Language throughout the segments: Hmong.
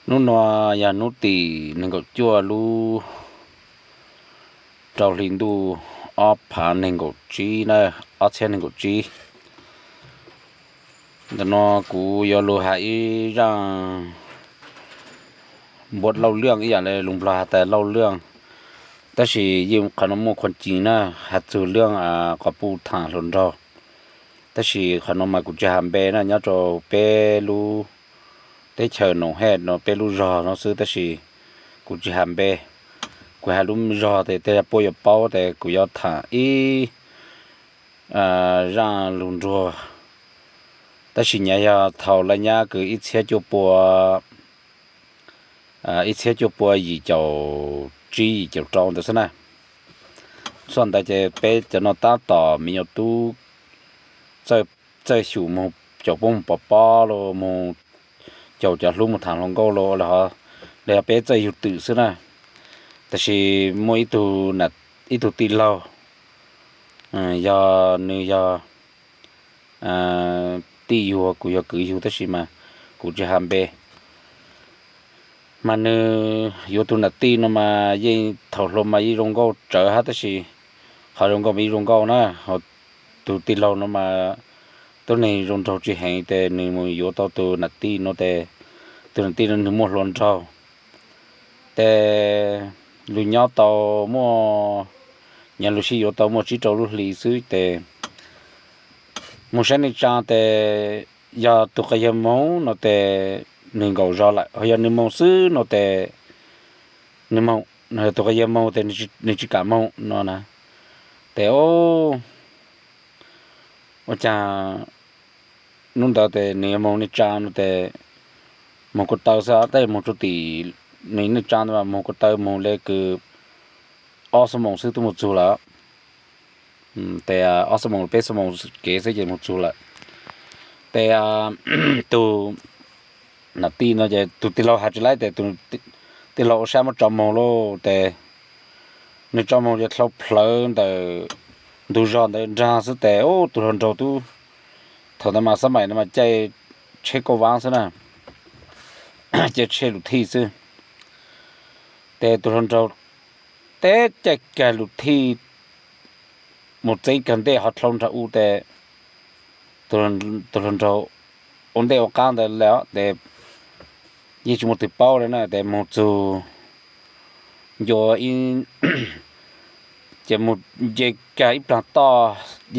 Hnub no yog hnub tim nees nkaum cuaj lub rau hli ntuj ob phav nees nkaum tsib na, ob txhiab nees nkaum tsib. Ntawm no kuv yuav lug has ib zaj npuab lauj lwj ib yam li lus Nplog has tas lauj lwj, tab sis yeej qhov no muaj qhuas ci na, has txug lwj qhov puj tham hluas nraug. Tab sis qhov no mas kuv tsis has npe na, nyob rau peb lub teb chaws Noom Hej no peb lub zog no xwb, tab sis kuv tsis has npe. Kuv has lub zog tes tej puab yuav paub tes kuv yuav tham ib zaj lug nruag, tab sis nyav yog thaum lawv nyab kws ib txhiab cuaj pua, ib txhiab cuaj pua yim caum tsib yim caum rau ntawd xwb na. Txuaj ntawd ces peb cov no tab tom me nyuam tub txawj xyum moog caum puab moog pov pob los moog caum cov hlub moog tham hluas nkauj los, los yog peb txawj yug twm xwb na. Tab sis muaj ib tug tij laug, yog nws yog tij yug, kuv yog kwv yug tab sis mas kuv tsis has npe. Mas nws yuav tus nam tij no mas yeej thaum hluas mas yeej zoo nkauj tsawv hab, tab sis qhov zoo nkauj mas yeej zoo nkauj na. Tus tij laug no mas tuab neeg zoo nraug tsis heev tes nws mus yuav tau tus nam tij no tes tus nam tij no nws muaj hluas nraug. Tes lug nyob tau muaj, nyob lug sib yuav tau muaj tsib rau lub hli xwb tes mus saib neej tsaa tes yog tus quas yawg moog no tes nws nkaum zog lawm, ho yog nws moog xwb no tes nws moog, tus quas yawg moog tes nws tsis kam moog no na. Tes ua caag hnub ntawd tes nws yuav moog neej tsaa no tes moog ko taw xwb, tab moog rua tim nws neej tsaa ntawd mas moog ko taw moog le kws ob xuab moos xwb tub moog txug lawm. Tes ob xuab moos peb xuab moos kev xwb ces moog txug lawm. Tes tus nam tij no ces tus tij laug has tsis laib tes tus tij laug ua sab muab tso moog lauj tes nws tso moog ces dlhau plawv ntawm ntug zog ntawd nraag xwb tes ub tus hluas nraug tub, thaum ntawd mas xab maim no mas caij tsheb kauj vaab xwb na, caij tsheb lug thij xwb. Tes tus hluas nraug teb caij kag lug thij mus txeeb kag ntej hov dlhau nraag u tes tus hluas nraug ua ntej ua qab ntawd le tes yeej tsis muaj twg paub le na tes moog txug ncua ib, ces mus nce kag ib plag toj,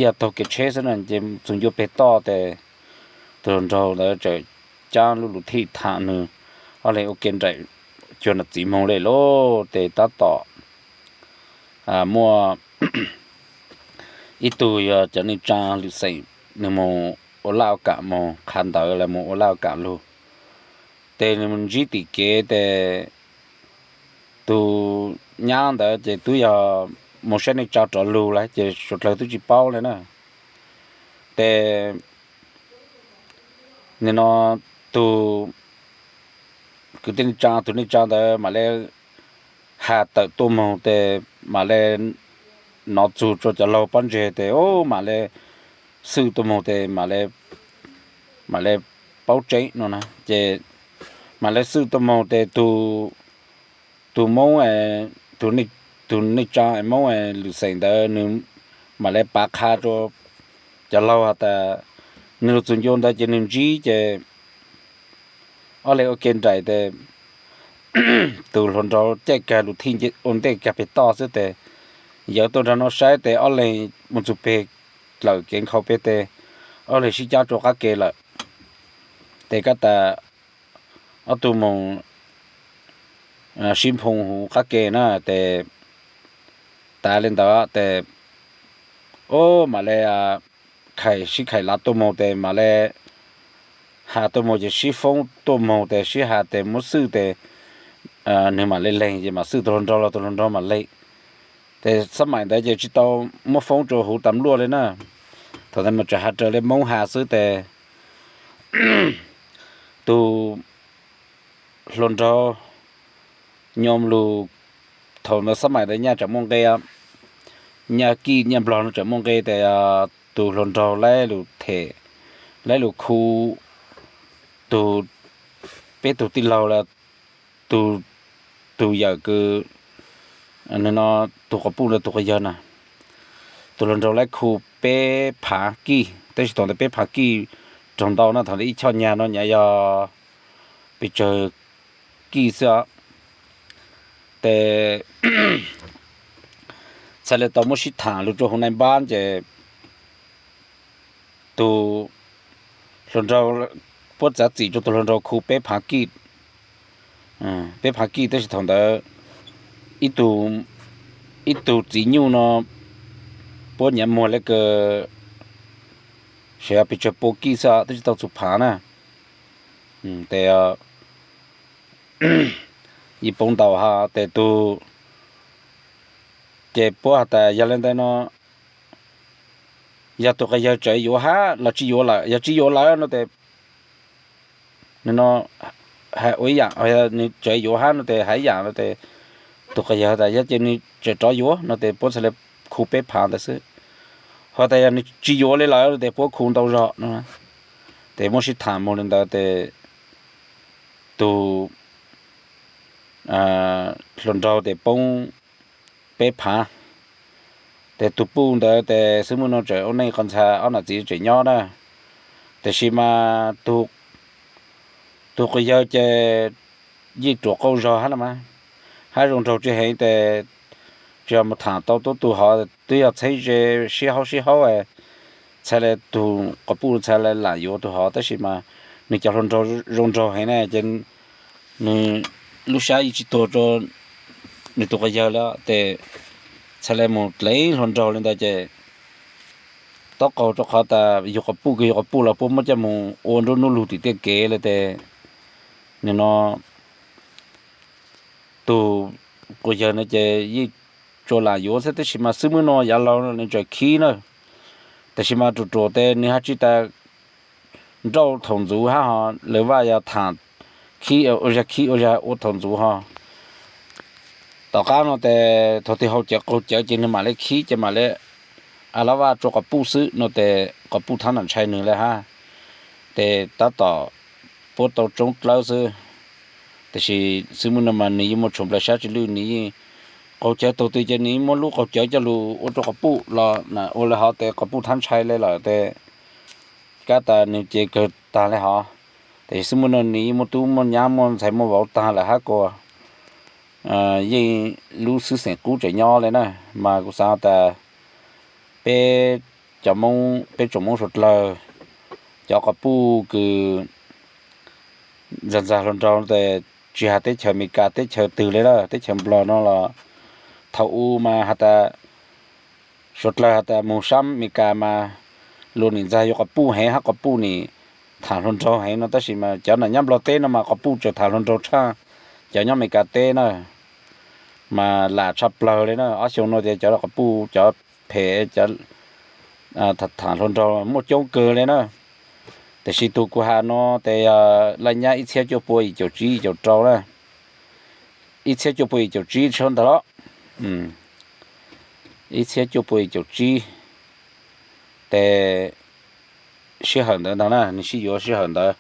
yog taug kev tsheb xwb na, ces txug ncua peg toj tes tus hluas nraug ntawd txawm caab lub lug thij tham nws ob leeg ua ke nraim cuag nam txiv moog le lauj. Tes tab tom muaj ib tug yog cov neej tsaa lwm xeem nws mus ua laj ua kam, mus qha ntawv los mus ua laj ua kam lug, tes nws mus ntsib tim kev tes tus nyab ntawd ces twb yog mus saib neej tsaa rov lug lawm ces suav dlawg twb tsis paub le na. Tes nim no tus kwv tij neej tsaa, tus neej tsaa ntawd mam le has tawm tuaj moog tes mam le nov txug rua cov laug pob ntseg tes ub mam le xwb tuaj moog tes mam le paub tseeb no na. Ces mam le xwb tuaj moog tes tus moob, tus neej tsaa moob lwm xeem ntawd nws mam le pav qha rua cov laug has tas nws lug txug ncua ntawd ces nws ntsib ces ob leeg ua ke nraim tes tus hluas nraug caij kag lug thij ua ntej kag peg toj xwb tes yawg tuaj nraag no saib tes ob leeg mus txug peg dlawm kev nkhaus peg tes ob leeg sib caab rua qab ke lawm. Tes kab tas ob tug moog sib nphoo huv qab ke na tes tas le ntawd tes ub mam le khais sib khais lav tuaj moog tes mam le has tuaj moog ces sib foob tuaj moog tes sib has tes muab xwb tes nws mam le leeg ces mam xwb tus hluas nraug los tus hluas nraug mam leeg. Tes xab maim ntawd ces tsis tau muab foob rua huv tas luaj le na. Thaum ntawd mas tseem has raws le moob has xwb tes tus hluas nraug nyob lug, thaum ntawd xab maim ntawd nyaj tseem muaj nqe, nyaj kij nyaj nplog no tseem muaj nqe tes tus hluas nraug laib lug them, laib lug khu tus, peb tug tij laug los tus, tus yawm kws, no, tus quas puj ntawd tus quas yawg na, tus hluas nraug lawv khu peb phav kij, tab sis thaum ntawd peb phav kij raug ntau no, thaum ntawd ib choj nyag no nyav yog pes tsawg kij xwb os. Ces txhaj li tau muab sib tham lug rua huv nai npab ces tus hluas nraug, puab txav txim rua tus hluas nraug khu peb phav kij, peb phav kij, tab sis thaum ntawd ib tug txiv nyuj no puab nyav muag le kws, sav yog pes tsawg pua kij xwb, twb tsis tau txug phav na. Tes yij poob ntau ha tes tug, ces puab has tas yog le ntawd no, yog tus quas yawg tseem yuav hab los tsis yuav lawm, yog tsis yuav lawm no tes, no, ua ib yaam, nws tseem yuav hab no tes hais ib yaam no tes, tus quas yawg tas yog ces nws tseem rov yuav no tes puab txhaj le khu peb phav ntawd xwb. Ho tas yog nws tsis yuav le lawm no tes puab khu ntau zog no. Tes muab sib tham moog le ntawd tes tus hluas nraug tes poob peb phav. Tes tus puj ntawd tes xwb muaj nuav tseem ua neej qos ntxhas, ob nam txiv tseem nyob na. Tab sis mas tus quas yawg ces yeej ruam qauj zog hab no mas, hab zoo nraug tsi heev tes tsis yog mus tham tau tuab tug hov, twb yog txheeb ze sib haub sib haub, txhaj le tus quas puj txhaj le lam yuav tus hov, tab sis mas nws cov hluas nraug zoo nraug heev na ces nws lub sab yeej tsis tuag rua nws tus quas yawg le tes txhaj le mus dleev hluas nraug le ntawd ces taub qaug rua qhov tas yug quas puj kws yug quas puj los puab muab coj mus ua nruab hnub lug tim tiaj kev le tes, nim no tus quas yawg no ces yeej tsuas lam yuav xwb, tab sis mas xwb muaj nuav yav laug nws tseem khib na. Tab sis mas ruam ruam tes nws hab tsis tas nrauj thaum ntxuv hab ho, lawv vaj yog tham khib ua zag khib ua zag ua thaum ntxuv ho. Tom qab no tes thaum twg haus cawv qaug cawv ces nws mam le khib ces mam le a lab vaj rua quas puj xwb no tes quas puj thab nam ntshai nws le hab. Tes tab tom puab tau tsoob dlawb xwb, tab sis xwb muaj nuav mas nws yeej muaj tshuaj nplaws sab tsis lwj, nws yeej qaug cawv taug twg ces nws yeej muab lub qaug cawv coj lug ua rua quas puj los ua le hov tes quas puj thab ntshai le lawm tes kab tas nws ces kawg tag le hov. Tab sis xwb muaj nuav nws yeej muaj tub muaj nyab muaj ntxhais muaj vauv tag lawm hab kuas yeej lub xwb xeem qub tseem nyob le na. Mas kuv xaav tas peb cov Moob, peb tsoom Moob suav dlawg, cov quas puj kws ntxag ntxag hluas nraug tes tsis has teb chaws Amelikas teb chaws twg le na, teb chaws Nplog no los thaum u mas has tas suav dlawg has tas mus sab Amelikas mas luas nim ntxag yuav quas puj heev hab quas puj nim tham hluas nraug heev no, tab sis mas cov nam nyob Nplog teb no mas quas puj tseem tham hluas nraug tshaj cov nyob Amelikas teb na. Mas lam tshaj plawg le na, ob xyoo no tias cov quas puj cov phem cov tham hluas nraug muaj coob kawg le na. Tab sis tug kuv has no tes yog laj nyab ib txhiab cuaj pua yim caum tsib yim caum rau na, ib txhiab cuaj pua yim caum tsib tshab ntag los, ib txhiab cuaj pua yim caum tsib tes sij hawm ntawd ntag na, nws sib yuav sij hawm ntawd.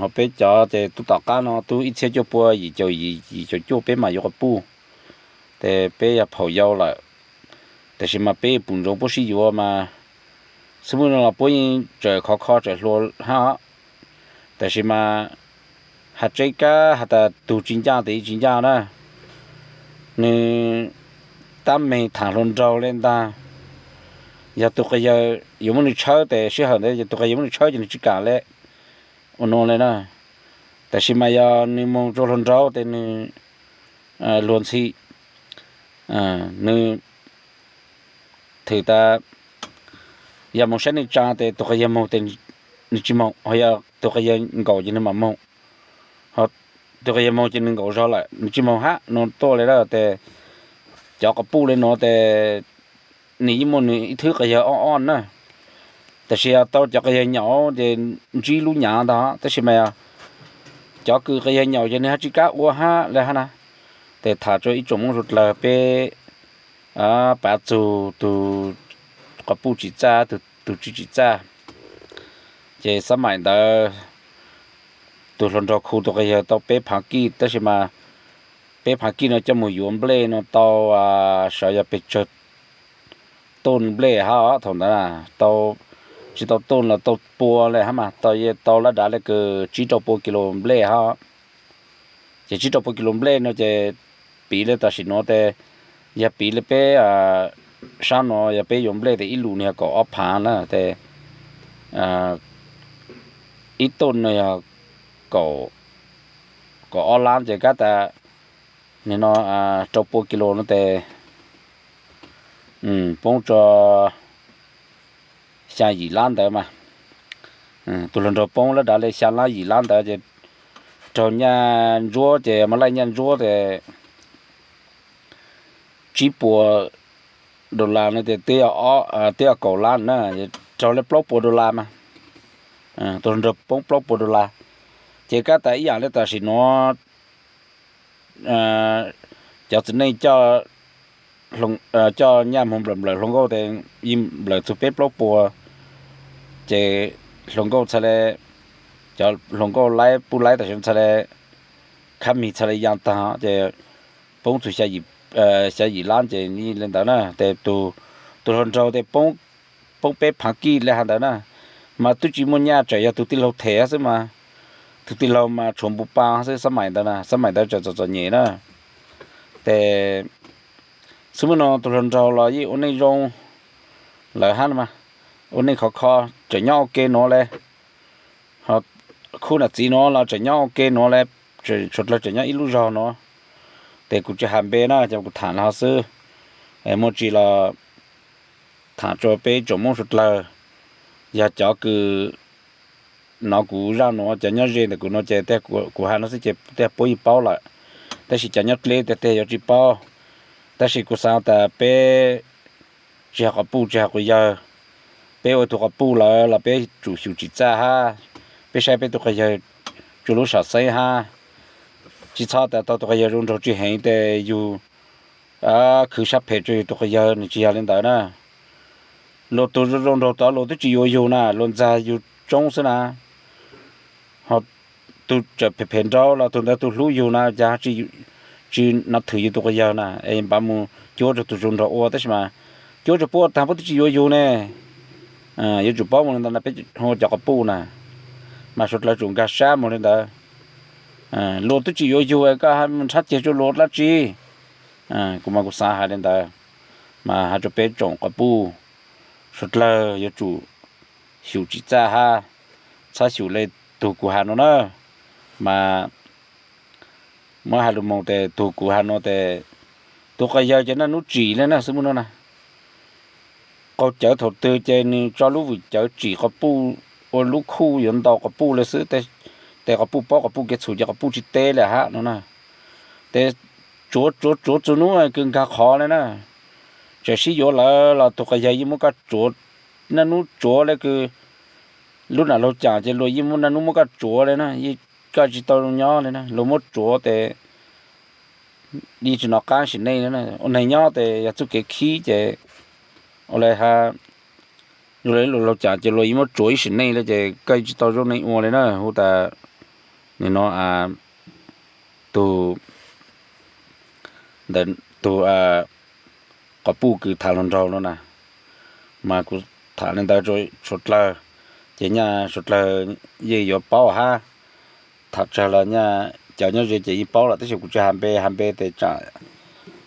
Ho peb cov ces tub tom qab no tub ib txhiab cuaj pua yim caum yim, yim caum cuaj peb mam yuav quas puj, tes peb yog phaum yau lawm. Tab sis mas peb pum ntsoov puab sib yuav mas xwb muaj nuav los puab yeej tseem khov kho tseem hluas hab. Tab sis mas has tseeb kab has tas tug tsis ncaj tes yeej tsis ncaj na. Nws tab meeg tham hluas nraug le ntag. Yog tug quas yawg yuav muab nws tshawb tes sij hawm ntawd yog tug quas yawg muab nws tshawb ces nws tsis kam le ua nuav le na. Tab sis mas yog nws moog rua hluas nraug tes nws luag ntxhi, nws thwm tas yog moog saib neej tsaa tes tug quas yawg moog tes nws tsis moog, ho yog tug quas yawg nkaum ces nws mam moog, ho tug quas yawg moog ces nws nkaum zog lawm nws tsis moog hab nuav tuaj le na. Tes cov quas puj le nuav tes nws yeej muaj nws ib thwb quas yawg ob ob na. Tab sis yog tau cov quas yawg nyaum ces ntsib lub nyav ntag, tab sis mas cov kws quas yawg nyaum ces nws hab tsis kam ua hab le hab na. Tes tham rua ib tsoom Moob suav dlawg peb pav txug tug quas puj tsim txaj, tug tsis tsim txaj. Ces xab maim ntawd tus hluas nraug khu tus quas yawg tau peb phaav kij, tab sis mas peb phaav kij no coj mus yuav nplej no tau, sawv yog pes tsawg tuj nplej hab thaum ntawd, tsis tau tuj los tau pua le hab mas tau, tau laj dav le kws tsib rau pua kis lus nplej hab. Ces tsib rau pua kis lus nplej no ces piv le tam sim nuav tes, yog piv le peb sab nuav yog peb yuav nplej tes ib lus nwg yog kaum ob phaav na tes ib tuj no yog kaum, kaum ob lab ces kab tas nim no rau pua kis lus no tes poob tso xya yim lab ntawd mas. Tus hluas nraug poob laj dav le xya lab yim lab ntawd ces raug nyaj ntsuab ces mas laij nyaj ntsuab tes tsib puas dollar no tes twb yog kaum lab na, raug le plaub puas dollar mas. Tus hluas nraug poob plaub puas dollar, ces kab tas ib yaam le tam sim nuav cov txiv neej coj nyaj moog nplawm nplawm hluas nkauj tes yeej nplawm txug peb plaub puas, ces hluas nkauj txhad le, cov hluas nkauj laib puj laib tam sim txhad le khab mis txhad le yaa taag ces poob txug xya yim lab ces le ntawd na tes tus hluas nraug tes poob peb phaav kij le has ntawd na, mas twb tsis muaj nyaj tseem yog tug tij laug them xwb mas, tug tij laug mas tshuav npu pa xwb xab maim ntawd na, xab maim ntawd tseem txom txom nyem na. Tes xwb muaj no tus hluas nraug los yeej ua neej zoo lawm hab mas, ua neej khov kho, tseem nyob ua ke nuav le, ho khub nam txiv nuav los tseem nyob ua ke nuav le, suav dlawg tseem nyob ib lub zog nuav. Tes kuv tsis has npe na, ces kuv tham le hov xwb, muaj tsi los tham rua peb tsoom Moob suav dlawg. Yog cov kws nov kuv zaj nuav, cov nyob ze ntawm kuv nuav ces kuv has nuav xwb ces tej puab yeej paub lawm, tab sis cov nyob dleb tej teg yuav tsis paub. Tab sis kuv xaav tas peb tsis has quas puj tsis has quas yawg, peb ua tug quas puj lawm los peb tsum xyum tsim txaj hab, peb saib peb tug quas yawg tsua lub sam xeeb hab. Tsis txhob tas tau tug quas yawg zoo nraug tsis heev tes yug khwv sab phem rua yug tug quas yawg, nws tsis yog le ntawd na. Luag tug zoo zoo nraug tod luag twb tsis yuav yug na, luag ntxag yug tsoob xwb na. Ho tug tseem phem phem nraug los tug ntawd tug hlub yug na, cas tsis nov thwm yug tug quas yawg na, es npav mus cuab rua tug zoo nraug ua, tab sis mas cuab rua puab taag puab twb tsis yuav yug ne. Yuav tsum paub mus le ntawd na, peb hu ua cov quas puj na, mas suav dlawg tsum nkag sab mus le ntawd. Luag twb tsis yuav yug koj mus nrhab ceg rua luag dlaab tsi? Kuv mas kuv xaav hais le ntawd, mas has rua peb tsoom quas puj suav dlawg yuav tsum xyum tsim txaj hab, txhob xyum le tug kuv has nuav na. Mas muab has lug moog tes tug kuv has nuav tes, tug quas yawg ces naj nub tsim le na, xwb muaj nuav na. Qaug cawv thaum twg ces nws tso lub vwm cawv tsim quas puj, ua lub khuj yuav ntaus quas puj le xwb, tes quas puj paub quas puj kev txhum ces quas puj tsis teb le hab no na. Tes tsuav tsuav tsuav txug nub kws nkag qhov le na. Tseem sib yuav lawm los tug quas yawg yeej muab koj tsuav, naj nub tsuav le kws lub nam laug caam ces luag yeej muab naj nub muab koj tsuav le na, koj tsis tau nyob le na, luag muab tsuav tes yeej tsis nov qaab sim neej le na. Ua neeg nyob tes yog txuj kev khib ces ua le has, luag laug caam ces luag yeej muab tsuav ib sim neej le ces koj yeej tsis tau zoo neej ua le na. Hu tas nim no tug, ntawm tug quas puj kws tham hluas nraug no na, mas kuv tham le ntawd rua suav dlawg, ces nyaj suav dlawg yeej yuav paub hab. Tham tsawg los nyaj cov nyob ze ces yeej paub lawm, tab sis kuv tsis has npe, has npe tes tsam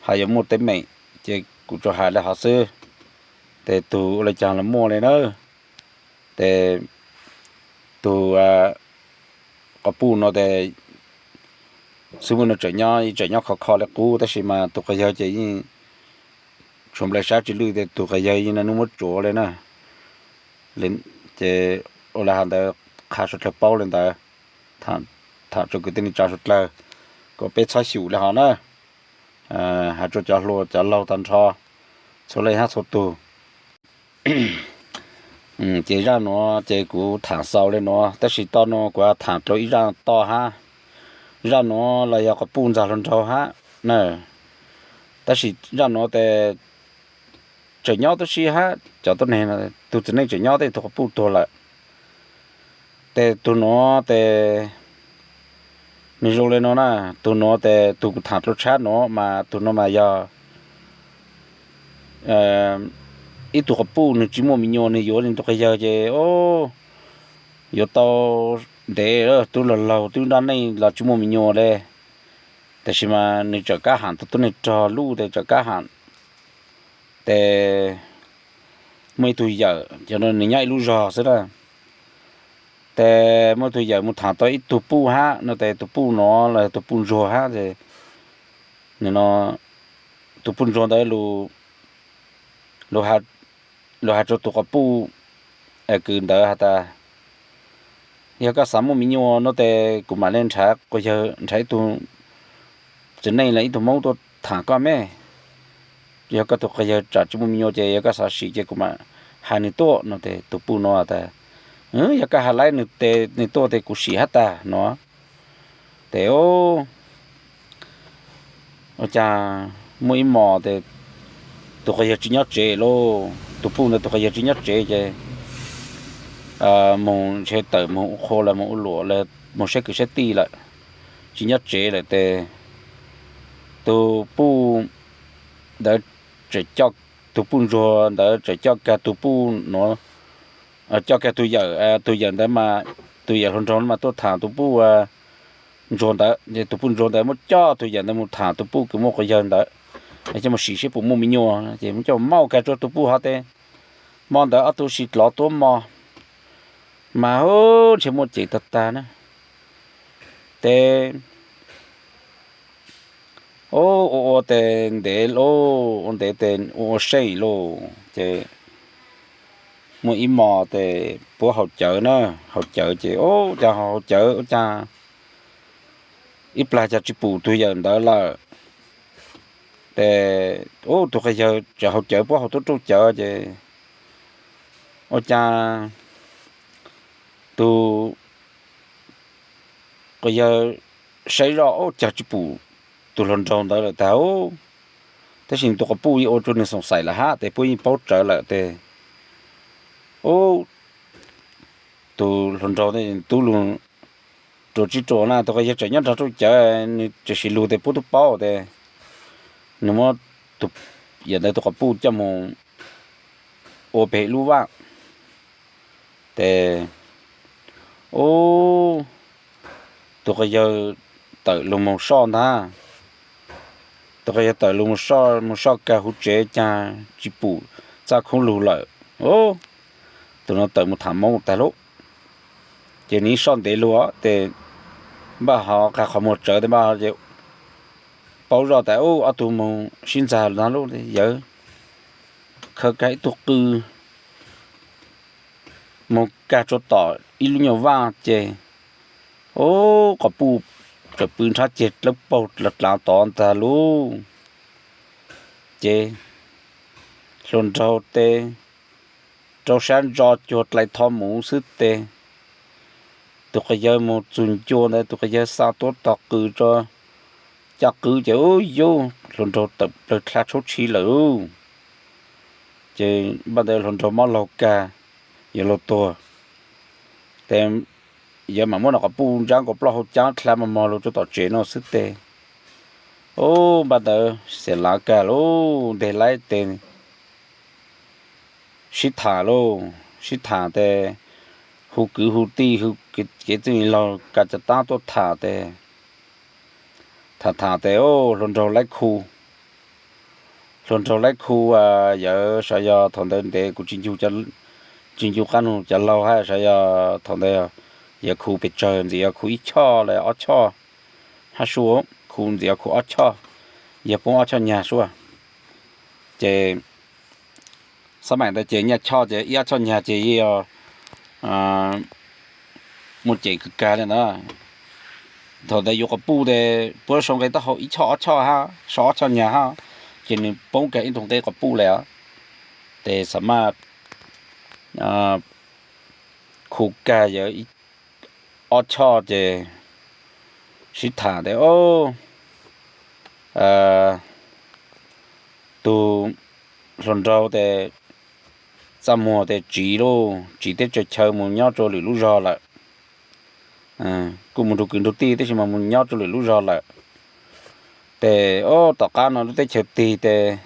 has yuav muaj teeb meem, ces kuv tsuas has le hov xwb. Tes tug ua le caag los muaj le na. Tes tug quas puj no tes xwb muaj no tseem nyob, tseem nyob khov kho le qub, tab sis mas tug quas yawg ces yeej tshuav nplawg sab tsis lwj, tes tug quas yawg yeej naj nub muab tsuav le na. Ces ua le has ntawd, qha suav dlawg paub le ntawd, tham rua kwv tij neej tsa suav dlawg, kom peb txhob xyum le hov na. Has rua cov hluas cov laug tag nrho, txhua leej hab txhua tug. Ces zaj nuav ces kuv tham xaus le nuav, tab sis toj nuav kuv tham dlua ib zaj toj hab. Zaj nuav los yog quas puj ntxag hluas nraug hab na. Tab sis zaj nuav tes tseem nyob tub si hab, cov tuab neeg, tug txiv neej tseem nyob, tab sis tug quas puj tuag lawm. Tes tug nuav tes Nws zoo li no na, tus nuav tes tus kuv tham rau tshab nuav mas tus nuav mas yog ib tug quas puj, nws tsis muaj me nyuam, nws yuav nws tus quas yawg ces yuav tau ntev, twb laug laug twb dab neeg los tsis muaj me nyuam li. Tab sis mas nws tseem kab ham tau tuab neeg rog luj tes tseem kab ham. Tes muaj ib tug yawm, cov no nws nyob ib lub zog xwb na. Tes muaj ib tug yawm mus tham tau ib tug puj hab no tes tus puj nuav los tus puj ntsuag hab tes, no, tus puj ntsuag ntawd lug has rua tus quas puj kws ntawd has tas, yog koj xav muaj me nyuam no tes kuv mam le nrhav quas yawg, nrhav ib tug txiv neej los ib tug Hmoob tuaj tham koj me. Yog koj tus quas yawg tsam tsis muaj me nyuam ces yog koj xav sim ces kuv mam hais nws tuaj no tes tus puj nuav tas, yog koj hais laib nws tes nws tuaj tes kuv sim hab tag no. Tes ua cas muaj ib hmos tes tus quas yawg tsis nyob tsev lauj, tus puj ntawd tus quas yawg tsis nyob tsev ces moog ntshe tawm moog ua qhua los moog ua luam los moog saib kwv saib tij lawm, tsis nyob tsev lawm tes tus puj ntawd tseem coj, tus puj ntsuag ntawd tseem coj kag tus puj nuav, coj kag tus yawm, tus yawm ntawd mas, tus yawm hluas nraug mas tuaj tham tus puj ntsuag ntawd ces tus puj ntsuag ntawd muab coj tus yawm ntawd mus tham tus puj kws muaj quas yawg ntawd, coj mus sim seb puas muaj me nyuam ces muab coj mus mauj kag rua tus puj hov tes, hmo ntawd ob tug sim lov tuab hmo mas hu ntshe muaj ceem tag tag na. Tes ua ua tes ntev lauj, ua ntev tes ua ua seej lauj ces muaj ib hmos tes puab haus cawv na, haus cawv ces ua cas haus cawv ua cas ib plag cas tsis pum tus yawm ntawd lawm. Tes ua tus quas yawg tseem haus cawv, puab haus tuab rauj cawv ces ua cas tus quas yawg saib zoj ua cas tsis pum tus hluas nraug ntawd lawm tag. Tab sis nws tus quas puj yeej ua rua nws xoom xaim lawm hab tes puab yeej paub rawv lawm tes ua tus hluas nraug tub lug rua tsib rua na, tus quas yawg tseem nyob nrog rauj cawv, nws tseem sim lug tes puab tub paub tes nws muab tus yawm ntawd tus quas puj coj mus ua pem lub vaj tes ua tus quas yawg tawm lug moog soj ntag. Tus quas yawg tawm lug moog soj, moog soj kag huv tsev cas tsis pum txaj khoob lug lawm. Tus no tawm moog tham Moob tag lauj. Ces nws soj ntev lug tes npaj hov qha qhov muag tsawv tes npaj hov ces paub zoj tas ua ob tug moog sib ntxag ntag lauj. Yawg khaws kag ib tug qw moog kag tsua tom ib lub nyuag vaj ces ua quas puj txawm pw nrhab ceg dlawb paug dlav dlav tod ntag lauj. Ces hluas nraug tes rau sab ntso cuag dlai tho muv xwb tes tus quas yawg moog txug ncua ntawd tus quas yawg xa tuab tog qw rua caj qwb ces ua yuj hluas nraug tawm plawg dlha tshab tshib lawm. Ces npaj ntawd hluas nraug mob laug kag yuav luag tuag tes yawg mam muab nws quas puj ntsaab nkaus plaub hau caab dlha mos mos lug rua tom tsev no xwb tes ua npaj ntawd xiam lav kag lauj, nteg laib tes sib tham lauj, sib tham tes hu kwv hu tij hu kev txwj laug kag cav taab tuaj tham tes tham tham tes hluas nraug laib khu, hluas nraug laib khu, yawg sav yog thaum ntawd ntev kuv tsis ncu qab nug cov laug hab sav yog thaum ntawd yawg khu pes tsawg, ntxim yog khu ib choj los ob choj hab sua, khu ntxim yog khu ob choj, yawg poob ob choj nyag sua. Ces xab maim ntawd ces nyaj choj ces ib ob choj nyag ces yeej yog muaj ceem kawg kag li ntawd. Thaum ntawd yuav quas puj tes puab sau nqe taub hau ib choj ob choj hab, sau ob choj nyag hab, ces nws poob kag ib tug nqe quas puj li os. Ces xav maj khu kag yawg ob choj ces sib tham tes tus hluas nraug tes txaj muag tes tsiv lauj, tsiv teb tsaws chaw mus nyob rua lwm lub zog lawm. kuj mus nrug kwv nrug tij tab sis mas mus nyob rau lwm lub zog lawm. Ces o tom qab no lub teb chaws tig ces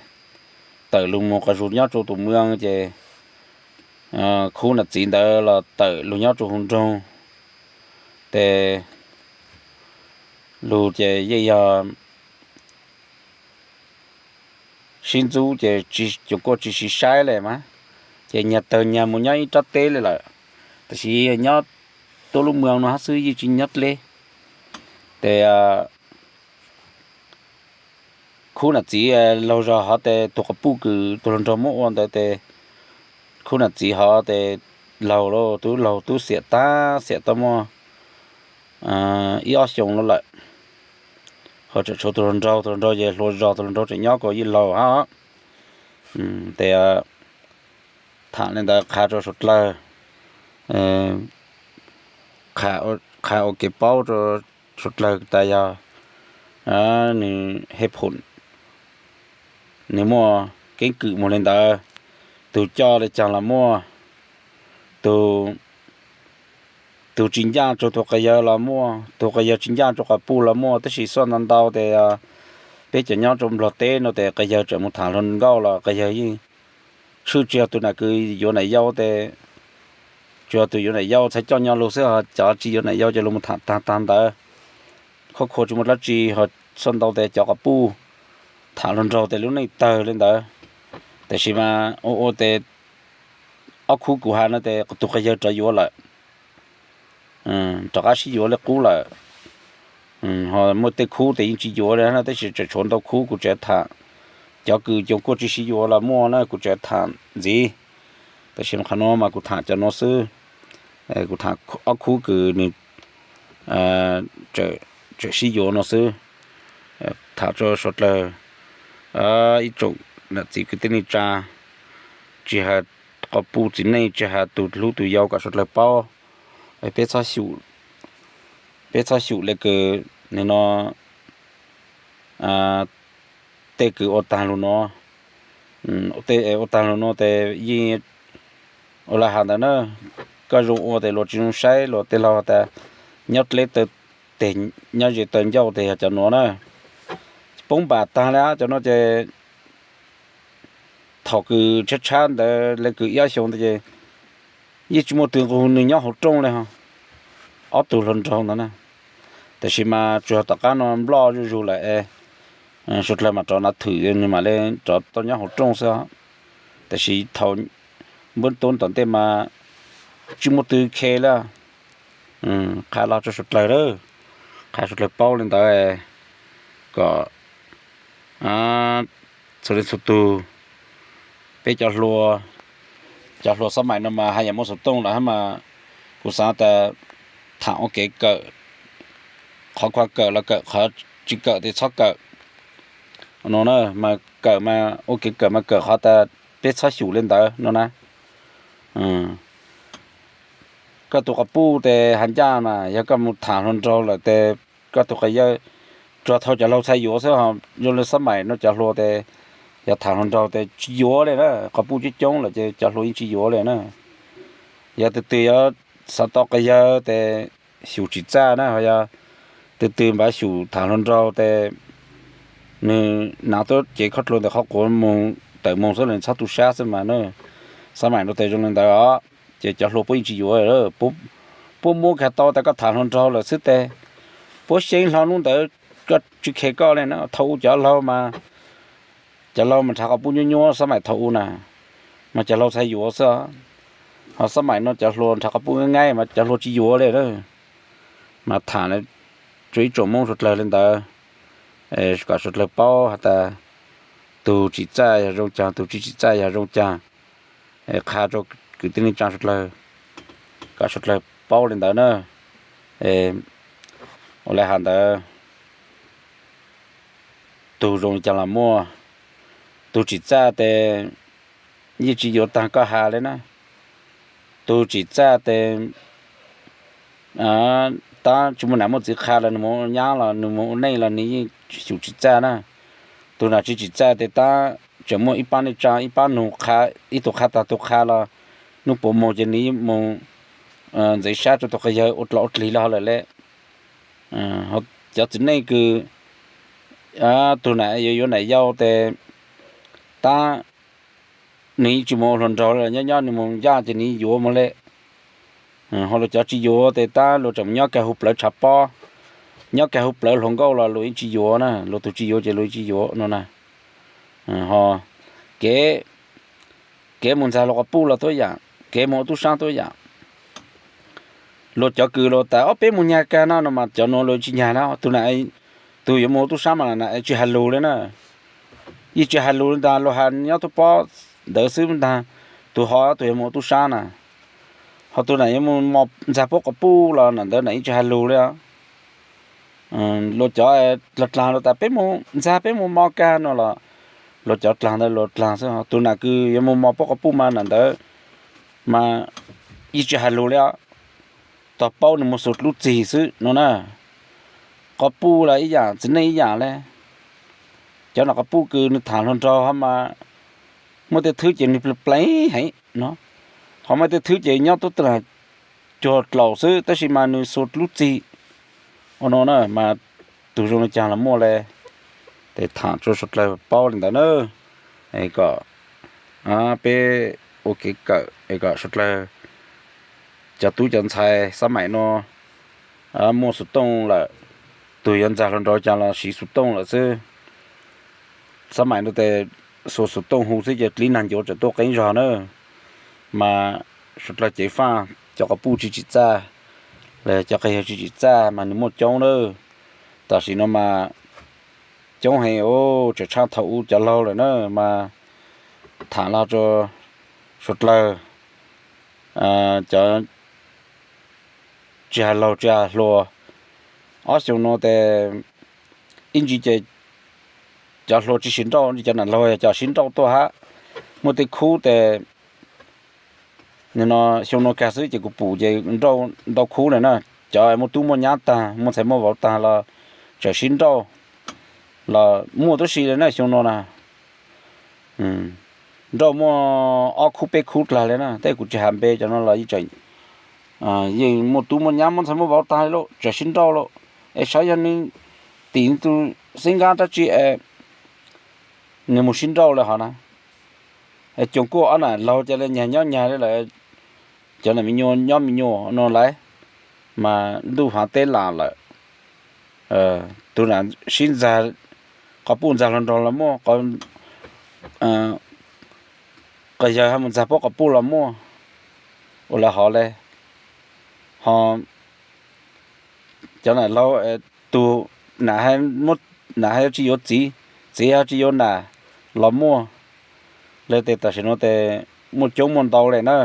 tawm lug mus qas zus nyob rau tus mw ces khub nam txiv ntawd los tawm lug nyob rau hauv nroog. Ces lug ces yeej yog sib ntxub ces cov kuj tsis siv saib li mas, ces nyag tawg nyag mus nyob ib rab teb li lawm. Tab sis nyob tuab lub mw no hab xwb yeej tsis nyob dleb. Ces khub nam txiv laug zog hov tes tus quas puj kws tus hluas nraug muab ua ntawd tes khub nam txiv hov tes laug, tub laug tub xiam tag xiam tau muaj ib ob xyoo lawm. Ho tseem tshuav tus hluas nraug, tus hluas nraug ces hluas zog, tus hluas nraug tseem nyob kuas yeej laug hab. Tes tham li ntawd qha rau suav dlawg, qha ua kev paub rau suav dlawg tas yog nws hej phum, nws muaj keeb kwm mus li ntawd, tug coj li caag los muaj, tug tug tsis ncaaj rua tug quas yawg los muaj, tug quas yawg tsis ncaaj rua quas puj los muaj, tab sis xuaj ntau ntau tes peb cov nyob rua nplog teb no tes quas yawg tseem mus tham hluas nkauj los quas yawg yeej tshwj tsis yog tus nam kws yuav nam yau tes tsuas yog tus yuav nam yau txhad coj nyob lug xwb, ho cov tsis yuav nam yau coj lug mus tham taag taag ntawd. Khuab khua tsis muaj dlaab tsi, ho xuaj ntau tes cov quas puj tham hluas nraug tes lub neej tawg li ntawd. Tab sis mas ua ua tes ob khub kuv has no tes tug quas yawg rov yuav lawm, rov qab sib yuav li qub lawm. Ho muaj tej khub tes yeej tsis yuav li na, tab sis tseem tshuav ntau khub kuv tseem tham, cov kws cov kuj tsis sib yuav los muaj na, kuv tseem tham ntxiv. Tab sis qhov nuav mas kuv tham cov nuav xwb, kuv tham ob khub kws nws tseem sib yuav no xwb. Tham rua suav dlawg ib tsoom nam txiv kwv tij neej tsaa, tsis has quas puj txiv neej, tsis has tus hlub tus yau kom suav dlawg paub, peb txhob xyum le kws no tej kws ua taag lug nuav, ua taag lug nuav tes yeej ua le has ntawd na, koj zoo ua tes luas tsis zoo saib, luas tej laug tas nyob dleb taw teg, nyob ze taw ncauj tes yog cov nuav na. Poob npam taag le cov nuav ces thaum kws tshab tshab ntawd le kws ib ob xyoo ntawd ces yeej tsis muaj tug nqug nws nyob hauv rooj le ho, ob tug hluas nraug ntawd na. Tab sis mas tsuas yog tom qab no nploj zuj zug lawm, suav dlawg mas rov nav thwm nws mam le rov tau nyob hauv rooj xwb. Tab sis thaum npuab tub tom ntej mas tsis muaj tug khe le. Qha los rua suav dlawg lawm, qha suav dlawg paub le ntawd kom txhua leej txhua tug, peb cov hluas, cov hluas xab maim no mas haj yam muaj xov tooj lawm hab mas, kuv xav tas tham ua kev kawm, qhov kawm los kawm, qhov tsis kawm tes txhob kawm. No na mas kawm mas ua kev kawm mas kawm qhov tas peb txhob xyum le ntawd no na. Koj tus quas puj tes has ncaj mas yog koj mus tham hluas nraug lawm tes koj tus quas yawg, tsuas thauj cov laug txhad yuav xwb, zoo le xab maim no cov hluas tes yog tham hluas nraug tes tsis yuav le na, quas puj coob coob lawm ces cov hluas yeej tsis yuav le na. Yog twg twg yuav xav tau quas yawg tes xyum tsim txaj na, ho yog twg twg npav xyum tham hluas nraug tes nws nav tuab cev khob dlua ntawm qhov quav moog tawm moog xwb los txhob tu sab xwb mas na. Xab maim no tes zoo le ntawd os, ces cov hluas puab yeej tsis yuav. Puab muab kag tau tas koj tham hluas nraug lawm xwb tes puab xyeeb hlo hnub ntawd koj tsis khe koj le na. Thaum u cov laug mas, cov laug mas nrhav quas puj nyuab nyuab xab maim thaum u na, mas cov laug txhad yuav xwb. Ho xab maim no cov hluas nrhav quas puj nqaib nqaib mas cov hluas tsis yuav le na. Mas tham rua ib tsoom Moob suav dlawg le ntawd, kom suav dlawg paub has tas tug tsim txaj yog zoo caag, tug tsis tsim txaj yog zoo caag. Qha rua kwv tij neej tsaa suav dlawg, kom suav dlawg paub le ntawd na. Ua le has ntawd, tug zoo li caag los muaj, tug tsim txaj tes yeej tsis yuav taag koj has le na. Tug tsim txaj tes tab tsis muaj nam muaj txiv qha los nws mus ua nyab los nws mus ua neej los nws yeej xyum tsim txaj na. Tug nam tsis tsim txaj tes tab tseem muaj ib pab neej tsaa ib pab nug qha, ib tug qha taag tug qha los nub puas moog ces nws yeej mus ntxeev sab rau tus quas yawg ua dlaus ua dlig li ho lawm le. Cov txiv neej kws tug nam yuav yuav nam yau tes tab nws yeej tsis mus ua hluas nraug le, nyob nyob nws mus ncaj ces nws yuav mus le. Ho luag cov tsis yuav tes tab luag tseem mus nyob kag hu plawv tshav pob, nyob kag hu plawv hluas nkauj los luag yeej tsis yuav na, luag tug tsis yuav ces luag yeej tsis yuav no na. Ho kev, kev mus ntxag luag quas puj los tuab yam, kev mus ua tub sab tuab yam. Luag cov kws luag tas ob peb mus nyag kag no no mas cov nuav luag tsis nyag na. Tug nam, tug yuav mus ua tub sab mas nam tsis has lug li na. Yeej tsis has lug li ntag, luag has nyob tuab pob ntawd xwb ntag. Tug ho tug yuav mus ua tub sab na, ho tug nam yuav mus mos ntxag puab quas puj los nam ntawd nam yeej tsis has lug li. Luag cov dlaag dlaag luag tas peb mus ntxag peb mus mos kag no los luag cov dlaag ntawd luag dlaag xwb. Tug nam kws yuav mus mos puab quas puj mas nam ntawd mas yeej tsis has lug li os. Tog paub nws mus xus lub txig xwb no na. Quas puj los ib yam, txiv neej ib yam le. Cov nam quas puj kws nws tham hluas nraug ho mas muaj tej thwb ces nws pleev pleev heev no, ho muaj tej thwb ces nyob tuab tag cuag dlaus xwb tab sis mas nws xus lub txig ua no na mas tug zoo li caag los muaj le. Tes tham rua suav dlawg paub li ntawd na, kom peb ua kev kawm es kom suav dlawg cov tub cov ntxhais xab maim no muaj xuv tooj lawm, tug yuav ntxag hluas nraug caag los siv xuv tooj lawm xwb. Xab maim no tes xuas xuv tooj hu xwb ces dlib nag ncuav tseem tuaj qeeb zog na. Mas suav dlawg ceev faj, cov quas puj tsis tsim txaj, los cov quas yawg tsis tsim txaj mas nws muaj coob na. Tam sim no mas coob heev, tseem tshaj thaum ub cov laug lawm na. Mas tham los rua suav dlawg cov tsis has laug tsis has hluas, ob xyoo no tes ib ntsis ces cov hluas tsis sib nrauj, cov nam laug yog cov sib nrauj tuaj hab. Muaj tej khub tes no xyoo no kag xwb ces kuv pum ces nrauj ntau khub lawm na. Cov muaj tub muaj nyab tag, muaj ntxhais muaj vauv tag los tseem sib nrauj los muaj tub si li na xyoo no na. Nrauj muaj ob khub peb khub dlaag li na, tej kuv tsis has npe cov no los yeej muaj tub muaj nyab muaj ntxhais muaj vauv tag li lauj, tseem sib nrauj lauj. Es saib yog nws tim nws tus xeeb nqab dab tsi es nws mus sib nrauj li hov na. Es coos kuaj ob nam laug ca le nyag nyob nyag li lawm, cov nam me nyuam nyob me nyuam no lauj, mas ntuj haav teb las lawm. Tug nam sib ntxag, quas puj ntxag hluas nraug los muaj, quas yawg ho mus ntxag puab quas puj los muaj, ua li hov le. Ho cov nam laug, tug nam, nam ho tsis yuav txiv, txiv ho tsis yuav nam los muaj le. Tes tam sim no tes muaj coob muaj ntau le na.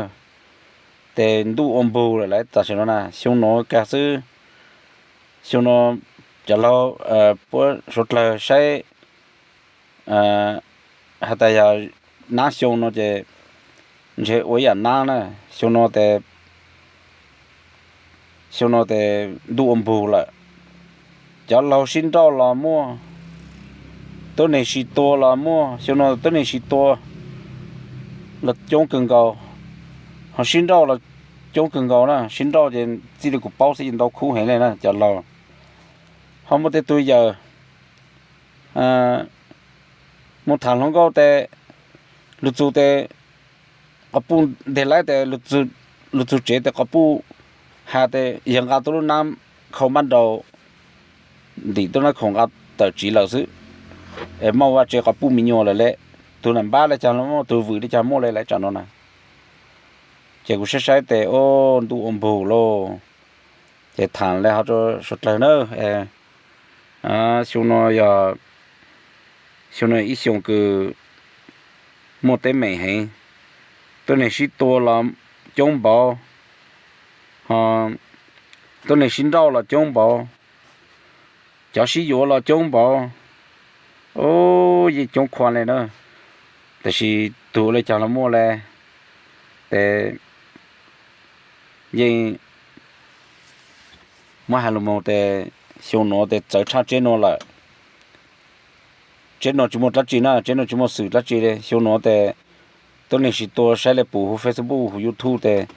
Tes ntuj ua npug lawm lauj tam sim no na, xyoo no kag xwb. Xyoo no cov laug, puab suav dlawg saib has tas yog nab xyoo no ces ntshe ua ib yam nab na. Xyoo no tes, xyoo no tes ntuj ua npug lawm. Cov laug sib nrauj los muaj, tuab neeg sib tua los muaj, xyoo no tuab neeg sib tua los coob kawg nkaus, ho sib nrauj los coob kawg nkaus na. Sib nrauj ces txij li kuv paub xwb ces ntau khub heev li na cov laug. Ho muaj tej tug yawm mus tham hluas nkauj tes lug txug tes quas puj nteg laib tes lug txug tsev tes quas puj has tes yawg nqa tuab lub nab khau npab nraus ntim tuab nab khoom nqa tawm tsiv lawm xwb. Es moj vaj tse quas puj me nyuam lawm le. Tug nam npab le caag los muaj, tug vwm le caag muaj le lawv tsam no na. Ces kuv saib saib tes o, ntuj ua npug lauj. Ces tham le hov rua suav dlawg na. Xyoo no yog, xyoo no ib xyoo kws muaj teeb meem heev. Tuab neeg sib tua los coob npaum, ho tuab neeg sib nrauj los coob npaum, cov sib yuav los coob npaum. Yeej coob khuam le na. Tab sis tug ua le caag los muaj le. Tes yeej muab has lug moog tes xyoo nuav tes txawv tshaj tseb nuav lawm. Tseb nuav tsis muaj dlaab tsi na, tseb nuav tsis muaj xwm dlaab tsi le. Xyoo nuav tes tuab neeg sib tua saib le pum huv Facebook huv YouTube tes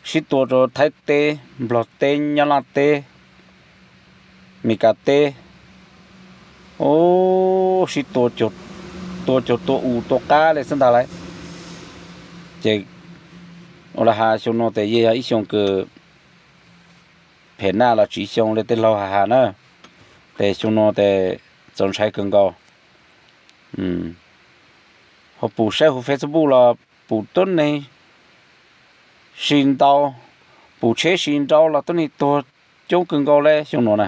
sib tua rau Thaib teb, Nplog teb, Nyab Laj teb, Mes Kas teb. Ub, sib tua, tua cuag tua u tua qab li xwb ntag lauj. Ces ua li has xyoo no tes yeej yog ib xyoo kws phem naj los tsiv xyoo li tej laug has has na. Tes xyoo no tes txaus ntshai kawg nkaus. Ho pum saib huv Facebook los pum tuab neeg si ntau, pum tsheb si nrau los tuab neeg tuag coob kawg nkaus li xyoo no na.